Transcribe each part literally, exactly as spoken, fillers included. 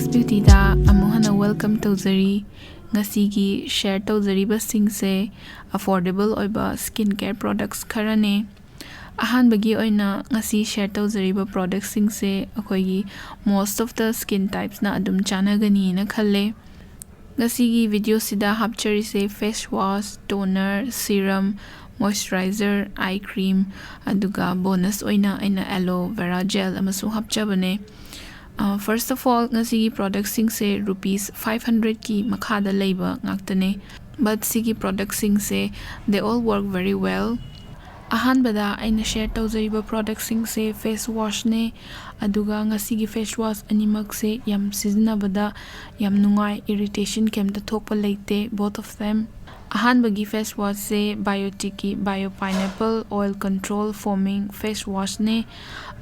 ꯕ꯭ꯌꯨꯇꯤꯗ ꯑꯃꯨꯛ ꯍꯟꯅ welcome ꯇꯧꯖꯔꯤ꯫ ꯉꯁꯤꯒꯤ share ꯇꯧꯖꯔꯤꯕꯁꯤꯡꯁꯦ affordable ꯑꯣꯏꯕ skin care products ꯈꯔꯅꯦ꯫ ꯑꯍꯥꯟꯕꯒꯤ ꯑꯣꯏꯅ ꯉꯁꯤ share ꯇꯧꯖꯔꯤꯕ productꯁꯤꯡꯁꯦ ꯑꯩꯈꯣꯏꯒꯤ most of the skin typesꯅ ꯑꯗꯨꯝ ꯆꯥꯟꯅꯒꯅꯤꯅ ꯈꯜꯂꯦ꯫ ꯉꯁꯤꯒꯤ videoꯁꯤꯗ ꯍꯥꯞꯆꯔꯤꯁꯦ face wash, toner, serum, moisturizer, eye cream, ꯑꯗꯨꯒ bonus ꯑꯣꯏꯅ ꯑꯩꯅ aloe vera gel ꯑꯃꯁꯨ ꯍꯥꯞꯆꯕꯅꯦ꯫ ꯑ, first of all, ꯉꯁꯤꯒꯤ productꯁꯤꯡꯁꯦ rupees five hundredꯀꯤ ꯃꯈꯥꯗ ꯂꯩꯕ ꯉꯥꯛꯇꯅꯦ꯫ But ꯁꯤꯒꯤ productꯁꯤꯡꯁꯦ, they all work very well. ꯑꯍꯥꯟꯕꯗ ꯑꯩꯅ share ꯇꯧꯖꯔꯤꯕ productꯁꯤꯡꯁꯦ face washꯅꯦ꯫ ꯑꯗꯨꯒ ꯉꯁꯤꯒꯤ face wash ꯑꯅꯤꯃꯛꯁꯦ ꯌꯥꯝ ꯁꯤꯖꯤꯟꯅꯕꯗ ꯌꯥꯝ ꯅꯨꯡꯉꯥꯏ, irritation ꯀꯩꯝꯇ ꯊꯣꯛꯄ ꯂꯩꯇꯦ, both of them꯫ ꯑꯍꯥꯟꯕꯒꯤ face washꯁꯦ Bioticꯀꯤ Bio Pineapple Oil Control Foaming Face Washꯅꯦ꯫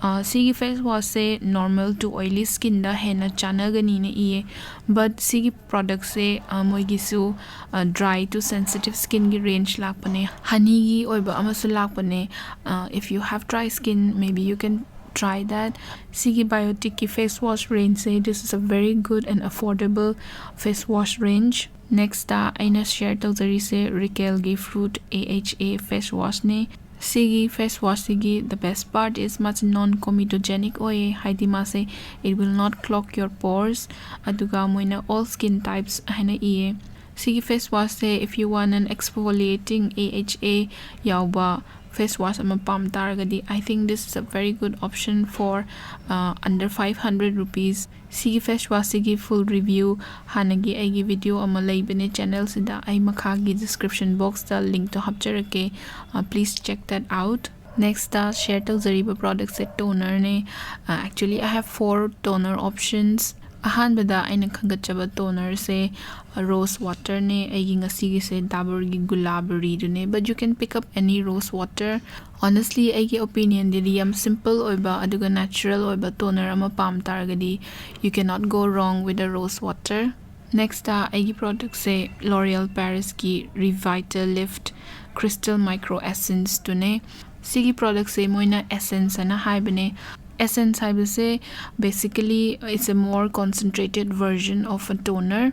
ꯑ, ꯁꯤꯒꯤ face washꯁꯦ normal to oily skinꯗ ꯍꯦꯟꯅ ꯆꯥꯟꯅꯒꯅꯤꯅ ꯏꯌꯦ꯫ But ꯁꯤꯒꯤ productꯁꯦ, ꯑ, ꯃꯣꯏꯒꯤꯁꯨ, ꯑ, dry to sensitive skinꯒꯤ range ꯂꯥꯛꯄꯅꯦ, honeyꯒꯤ ꯑꯣꯏꯕ ꯑꯃꯁꯨ ꯂꯥꯛꯄꯅꯦ꯫ ꯑ, if you have dry skin, maybe you can try that. ꯁꯤꯒꯤ Bioticꯀꯤ face wash rangeꯁꯦ, this is a very good and affordable face wash range. Nextꯇ ꯑꯩꯅ share ꯇꯧꯖꯔꯤꯁꯦ Rickelꯒꯤ Fruit AHA face washꯅꯦ꯫ ꯁꯤꯒꯤ face washꯁꯤꯒꯤ the best part is ꯃꯥꯁꯦ non comedogenic ꯑꯣꯏꯌꯦ, ꯍꯥꯏꯗꯤ ꯃꯥꯁꯦ it will not clog your pores, ꯑꯗꯨꯒ ꯃꯣꯏꯅ all skin types ꯍꯥꯏꯅ ꯏꯌꯦ꯫ ꯁꯤꯒꯤ face washꯁꯦ, if you want an exfoliating AHA ꯌꯥꯎꯕ face wash ꯑꯃ ꯄꯥꯝ ꯇꯥꯔꯒꯗꯤ, I think this is a very good option for, uh, under five hundred rupees. ꯁꯤꯒꯤ face washꯁꯤꯒꯤ full review ꯍꯥꯟꯅꯒꯤ ꯑꯩꯒꯤ video ꯑꯃ ꯂꯩꯕꯅꯦ channelꯁꯤꯗ, ꯑꯩ ꯃꯈꯥꯒꯤ description boxꯇ linkꯇꯣ ꯍꯥꯞꯆꯔꯛꯀꯦ꯫ Uh, please check that out. Nextꯇ share ꯇꯧꯖꯔꯤꯕ productꯁꯦ tonerꯅꯦ꯫ Uh, actually, I have four toner options. ꯑꯍꯥꯟꯕꯗ ꯑꯩꯅ ꯈꯟꯒꯠꯆꯕ tonerꯁꯦ, uh, rose waterꯅꯦ꯫ ꯑꯩꯒꯤ ꯉꯁꯤꯒꯤꯁꯦ Daburꯒꯤ Gulabariꯗꯨꯅꯦ, but you can pick up any rose water. Honestly, ꯑꯩꯒꯤ opinionꯗꯗꯤ ꯌꯥꯝ simple ꯑꯣꯏꯕ ꯑꯗꯨꯒ natural ꯑꯣꯏꯕ toner ꯑꯃ ꯄꯥꯝ ꯇꯥꯔꯒꯗꯤ, you cannot go wrong with a rose water. Nextꯇ ꯑꯩꯒꯤ productꯁꯦ L'Oréal Parisꯀꯤ Revitalift Crystal Micro Essenceꯇꯨꯅꯦ꯫ ꯁꯤꯒꯤ productꯁꯦ ꯃꯣꯏꯅ essence ꯍꯥꯏꯅ ꯍꯥꯏꯕꯅꯦ꯫ Essence ꯍꯥꯏꯕꯁꯦ basically it's a more concentrated version of a toner.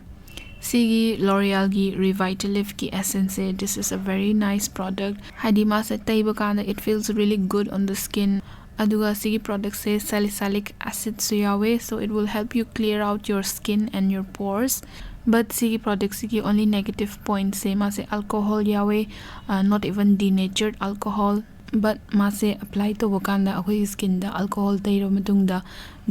ꯁꯤꯒꯤ L'Orealꯒꯤ Revitaliftꯀꯤ essence say, this is a very nice product. ꯍꯥꯏꯗꯤ ꯃꯥꯁꯦ ꯇꯩꯕ ꯀꯥꯟꯗ it feels really good on the skin. ꯑꯗꯨꯒ ꯁꯤꯒꯤ product ꯁꯦ salicylic acid ꯁꯨ ꯌꯥꯎꯋꯦ, so it will help you clear out your skin and your pores. But ꯁꯤꯒꯤ product ꯁꯤꯒꯤ only negative point ꯁꯦ ꯃꯥꯁꯦ alcohol ꯌꯥꯎꯋꯦ, uh, not even denatured alcohol. But ꯃꯥꯁꯦ apply ꯇꯧꯕ ꯀꯥꯟꯗ ꯑꯩꯈꯣꯏꯒꯤ skin ꯗ alcohol ꯇꯩꯔꯕ ꯃꯇꯨꯡꯗ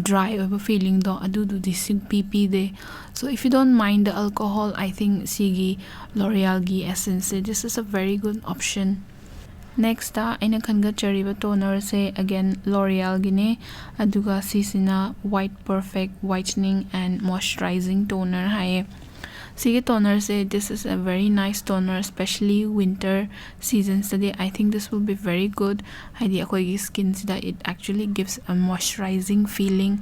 dry ꯑꯣꯏꯕ feeling ꯗꯣ ꯑꯗꯨꯗꯨꯗꯤ ꯁꯨꯡꯄꯤ ꯄꯤꯗꯦ꯫ So if you don't mind the alcohol, I think ꯁꯤꯒꯤ L'Orealꯒꯤ essence say, this is a very good option. Next ꯑꯩꯅ ꯈꯟꯒꯠꯆꯔꯤꯕ toner ꯁꯦ again L'Orealꯒꯤꯅꯦ, ꯑꯗꯨꯒ ꯁꯤꯁꯤꯅ White Perfect Whitening and Moisturizing Toner ꯍꯥꯏꯌꯦ꯫ ꯁꯤꯒꯤ toner say, this is a very nice toner, especially winter seasons ꯇꯗꯤ I think this will be very good. ꯍꯥꯏꯗꯤ ꯑꯩꯈꯣꯏꯒꯤ skin ꯁꯤꯗ it actually gives a moisturizing feeling.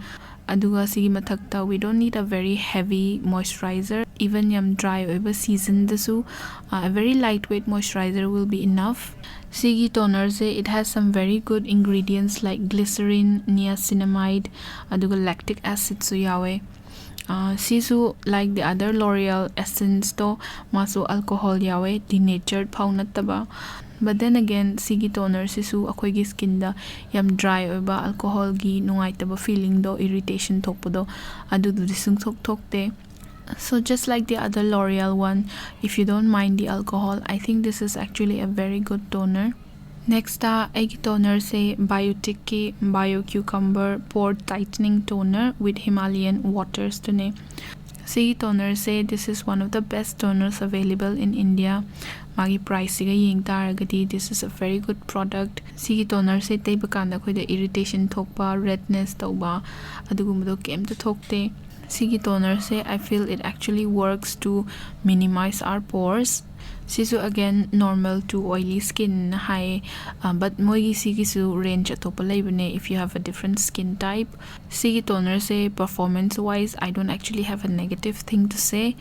ꯑꯗꯨꯒ ꯁꯤꯒꯤ ꯃꯊꯛꯇ we don't need a very heavy moisturizer, even ꯌꯥꯝ dry ꯑꯣꯏꯕ season ꯗꯁꯨ, uh, a very lightweight moisturizer will be enough. ꯁꯤꯒꯤ toner say, it has some very good ingredients like glycerin, niacinamide, ꯑꯗꯨꯒ lactic acid ꯁꯨ ꯌꯥꯎꯋꯦ꯫ ꯑꯥ, ꯁꯤꯁꯨ like the other L'Oreal essence ꯇꯣ, ꯃꯥꯁꯨ alcohol ꯌꯥꯎꯋꯦ, denatured ꯐꯥꯎ ꯅꯠꯇꯕ꯫ But then again, ꯁꯤꯒꯤ toner ꯁꯤꯁꯨ ꯑꯩꯈꯣꯏꯒꯤ skin ꯗ ꯌꯥꯝ dry ꯑꯣꯏꯕ, alcohol ꯒꯤ ꯅꯨꯡꯉꯥꯏꯇꯕ feeling ꯗꯣ, irritation ꯊꯣꯛꯄꯗꯣ, ꯑꯗꯨꯗꯨꯗꯤ ꯁꯨꯡꯊꯣꯛ ꯊꯣꯛꯇꯦ꯫ So just like the other L'Oreal one, if you don't mind the alcohol, I think this is actually a very good toner. Next ꯑꯩꯒꯤ toner ꯁꯦ Biotique ꯀꯤ Bio Cucumber Pore Tightening Toner with Himalayan Waters ꯇꯨꯅꯦ꯫ ꯁꯤꯒꯤ toner say, this is one of the best toners available in India. ꯃꯥꯒꯤ price ꯁꯤꯒ ꯌꯦꯡ ꯇꯥꯔꯒꯗꯤ, this is a very good product. ꯁꯤꯒꯤ toner ꯁꯦ ꯇꯩꯕ ꯀꯥꯟꯗ ꯑꯩꯈꯣꯏꯗ irritation ꯊꯣꯛꯄ, redness ꯇꯧꯕ, ꯑꯗꯨꯒꯨꯝꯕꯗꯣ ꯀꯩꯝꯇ ꯊꯣꯛꯇꯦ꯫ ꯁꯤꯒꯤ toner say, I feel it actually works to minimize our pores. ꯁꯤꯁꯨ again normal to oily skin high, uh, but ꯃꯣꯏꯒꯤ ꯁꯤꯒꯤꯁꯨ range ꯑꯇꯣꯞꯄ ꯂꯩꯕꯅꯦ, if you have a different skin type. ꯁꯤꯒꯤ toner say, performance wise, I don't actually have a negative thing to say.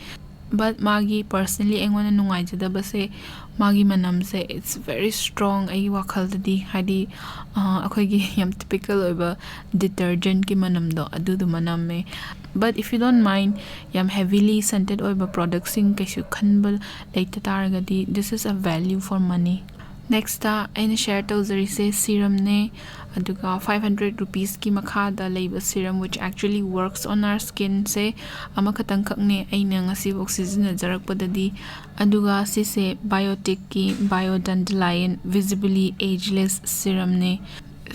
But ꯃꯥꯒꯤ personally ꯑꯩꯉꯣꯟꯗ ꯅꯨꯡꯉꯥꯏꯖꯗꯕꯁꯦ, ꯃꯥꯒꯤ ꯃꯅꯝꯁꯦ, it's very strong ꯑꯩꯒꯤ ꯋꯥꯈꯜꯗꯗꯤ꯫ ꯍꯥꯏꯗꯤ ꯑꯩꯈꯣꯏꯒꯤ ꯌꯥꯝ typical ꯑꯣꯏꯕ detergentꯀꯤ ꯃꯅꯝꯗꯣ, ꯑꯗꯨꯗꯨ ꯃꯅꯝꯃꯦ꯫ But if you don't mind ꯌꯥꯝ heavily scented ꯑꯣꯏꯕ productꯁꯤꯡ ꯀꯩꯁꯨ ꯈꯟꯕ ꯂꯩꯇ ꯇꯥꯔꯒꯗꯤ, this is a value for money꯫ Nextꯇ ꯑꯩꯅ share ꯇꯧꯖꯔꯤꯁꯦ serumꯅꯦ꯫ ꯑꯗꯨꯒ five hundred rupeesꯀꯤ ꯃꯈꯥꯗ ꯂꯩꯕ serum which actually works on our skinꯁꯦ ꯑꯃꯈꯛꯇꯪꯈꯛꯅꯦ ꯑꯩꯅ ꯉꯁꯤꯐꯥꯎ ꯁꯤꯖꯤꯟꯅꯖꯔꯛꯄꯗꯗꯤ꯫ ꯑꯗꯨꯒ ꯁꯤꯁꯦ Bioticꯀꯤ Bio Dandelion Visibly Ageless Serumꯅꯦ꯫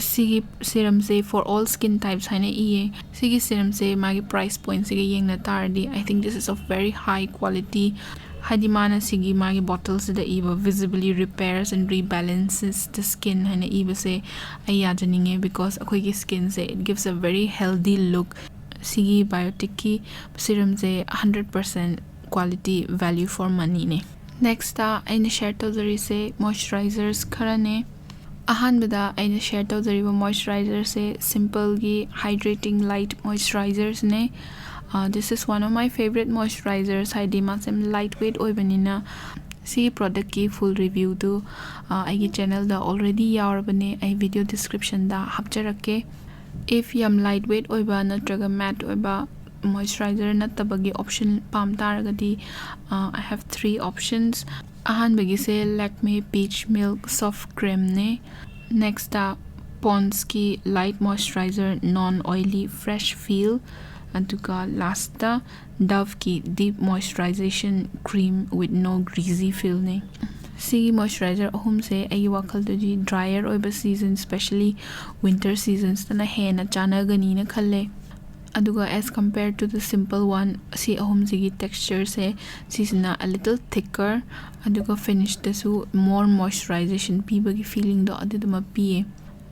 ꯁꯤꯒꯤ serumꯁꯦ for all skin types ꯍꯥꯏꯅ ꯏꯌꯦ꯫ ꯁꯤꯒꯤ serumꯁꯦ ꯃꯥꯒꯤ price pointꯁꯤꯒ ꯌꯦꯡꯅ ꯇꯥꯔꯗꯤ, I think this is of very high quality꯫ ꯍꯥꯏꯗꯤ ꯃꯥꯅ ꯁꯤꯒꯤ ꯃꯥꯒꯤ bottleꯁꯤꯗ ꯏꯕ visibly repairs and rebalances the skin ꯍꯥꯏꯅ ꯏꯕꯁꯦ ꯑꯩ ꯌꯥꯖꯅꯤꯡꯉꯦ, because ꯑꯩꯈꯣꯏꯒꯤ skinꯁꯦ, it gives a very healthy look꯫ ꯁꯤꯒꯤ Bioticꯀꯤ serumꯁꯦ hundred percent quality value for moneyꯅꯦ꯫ Nextꯇ ꯑꯩꯅ share ꯇꯧꯖꯔꯤꯁꯦ moisturizers ꯈꯔꯅꯦ꯫ ꯑꯍꯥꯟꯕꯗ ꯑꯩꯅ share ꯇꯧꯖꯔꯤꯕ moisturizerꯁꯦ Simpleꯒꯤ Hydrating Light Moisturizerꯅꯦ꯫ This is one of my favorite moisturizers, ꯍꯥꯏꯗꯤ ꯃꯥꯁꯦ ꯌꯥꯝ light weight ꯑꯣꯏꯕꯅꯤꯅ꯫ ꯁꯤꯒꯤ productꯀꯤ full reviewꯗꯨ ꯑꯩꯒꯤ channelꯗ already ꯌꯥꯎꯔꯕꯅꯦ, ꯑꯩ video descriptionꯗ ꯍꯥꯞꯆꯔꯛꯀꯦ꯫ If ꯌꯥꯝ light weight ꯑꯣꯏꯕ ꯅꯠꯇ꯭ꯔꯒ matte ꯑꯣꯏꯕ moisturizer ꯅꯠꯇꯕꯒꯤ option ꯄꯥꯝ ꯇꯥꯔꯒꯗꯤ, I have three options꯫ ꯑꯍꯥꯟꯕꯒꯤꯁꯦ Lakme Peach Milk Soft Creamꯅꯦ꯫ Nextꯇ Pondsꯀꯤ Light Moisturizer Non Oily Fresh Feel, ꯑꯗꯨꯒ lastꯇ Doveꯀꯤ Deep Moisturization Cream with No Greasy Feelꯅꯦ꯫ ꯁꯤꯒꯤ moisturizer ꯑꯍꯨꯝꯁꯦ ꯑꯩꯒꯤ ꯋꯥꯈꯜꯗꯗꯤ drier ꯑꯣꯏꯕ season, especially winter seasonsꯇꯅ ꯍꯦꯟꯅ ꯆꯥꯟꯅꯒꯅꯤꯅ ꯈꯜꯂꯦ꯫ ꯑꯗꯨꯒ as compare to the Simple one, ꯁꯤ ꯑꯍꯨꯝꯁꯤꯒꯤ textureꯁꯦ, ꯁꯤꯁꯤꯅ a little thicker, ꯑꯗꯨꯒ finishꯇꯁꯨ more moisturization ꯄꯤꯕꯒꯤ feelingꯗꯣ ꯑꯗꯨꯗꯨꯃ ꯄꯤꯌꯦ꯫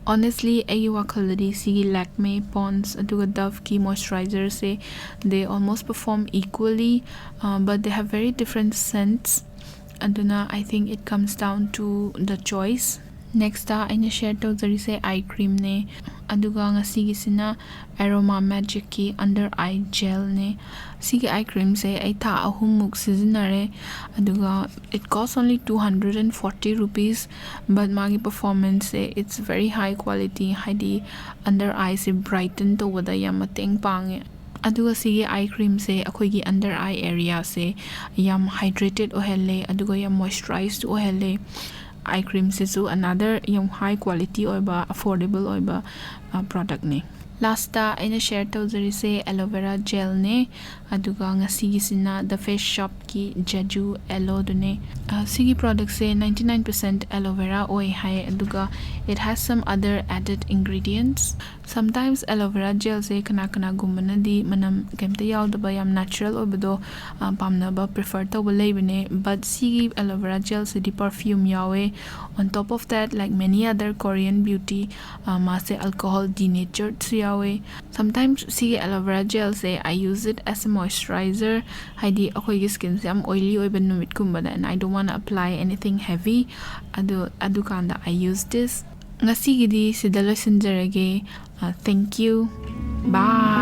Honestly, ꯑꯩꯒꯤ ꯋꯥꯈꯜꯗꯗꯤ ꯁꯤꯒꯤ Lakme, Ponds ꯑꯗꯨꯒ Doveꯀꯤ moisturizerꯁꯦ, they almost perform equally, but they have very different scents. ꯑꯗꯨꯅ I think it comes down to the choice. Nextꯇ ꯑꯩꯅ share ꯇꯧꯖꯔꯤꯁꯦ eye creamꯅꯦ꯫ ꯑꯗꯨꯒ ꯉꯁꯤꯒꯤꯁꯤꯅ Aroma Magicꯀꯤ under eye gelꯅꯦ꯫ ꯁꯤꯒꯤ eye creamꯁꯦ ꯑꯩ ꯊꯥ ꯑꯍꯨꯝꯃꯨꯛ ꯁꯤꯖꯤꯟꯅꯔꯦ꯫ ꯑꯗꯨꯒ it cost only two hundred and forty rupees, but ꯃꯥꯒꯤ performanceꯁꯦ it's very high quality, ꯍꯥꯏꯗꯤ under eyeꯁꯦ brighten ꯇꯧꯕꯗ ꯌꯥꯝ ꯃꯇꯦꯡ ꯄꯥꯡꯉꯦ꯫ ꯑꯗꯨꯒ ꯁꯤꯒꯤ eye creamꯁꯦ ꯑꯩꯈꯣꯏꯒꯤ under eye areaꯁꯦ ꯌꯥꯝ hydrated ꯑꯣꯏꯍꯜꯂꯦ, ꯑꯗꯨꯒ ꯌꯥꯝ moisturized ꯑꯣꯏꯍꯜꯂꯦ꯫ Eye creamꯁꯤꯁꯨ another ꯌꯥꯝ high quality ꯑꯣꯏꯕ, affordable ꯑꯣꯏꯕ productꯅꯦ꯫ Lastꯇ ꯑꯩꯅ share ꯇꯧꯖꯔꯤꯁꯦ aloe vera gelꯅꯦ꯫ ꯑꯗꯨꯒ ꯉꯁꯤꯒꯤꯁꯤꯅ The Face Shopꯀꯤ Jeju Aloeꯗꯨꯅꯦ꯫ ꯑ, ꯁꯤꯒꯤ productꯁꯦ ninety nine percent aloe vera ꯑꯣꯏ ꯍꯥꯏ, ꯑꯗꯨꯒ it has some other added ingredients. Sometimes aloe vera gelꯁꯦ ꯀꯅꯥ ꯀꯅꯥꯒꯨꯝꯕꯅꯗꯤ ꯃꯅꯝ ꯀꯩꯝꯇ ꯌꯥꯎꯗꯕ ꯌꯥꯝ natural ꯑꯣꯏꯕꯗꯣ, ꯑ, ꯄꯥꯝꯅꯕ prefer ꯇꯧꯕ ꯂꯩꯕꯅꯦ, but ꯁꯤꯒꯤ aloe vera gelꯁꯤꯗꯤ perfume ꯌꯥꯎꯋꯦ꯫ On top of that, like many other Korean beauty, ꯑ, ꯃꯥꯁꯦ alcohol denaturedꯁꯨ ꯌꯥꯎꯋꯦ꯫ Sometimes ꯁꯤꯒꯤ aloe vera gelꯁꯦ I use it as a moisturizer, ꯍꯥꯏꯗꯤ ꯑꯩꯈꯣꯏꯒꯤ skinꯁꯦ ꯌꯥꯝ oily ꯑꯣꯏꯕ ꯅꯨꯃꯤꯠꯀꯨꯝꯕꯗ, and I don't wanna apply anything heavy, ꯑꯗꯨ, ꯑꯗꯨꯀꯥꯟꯗ I use this꯫ ꯉꯁꯤꯒꯤꯗꯤ ꯁꯤꯗ ꯂꯣꯏꯁꯤꯟꯖꯔꯒꯦ꯫ ꯑ, thank you. Bye.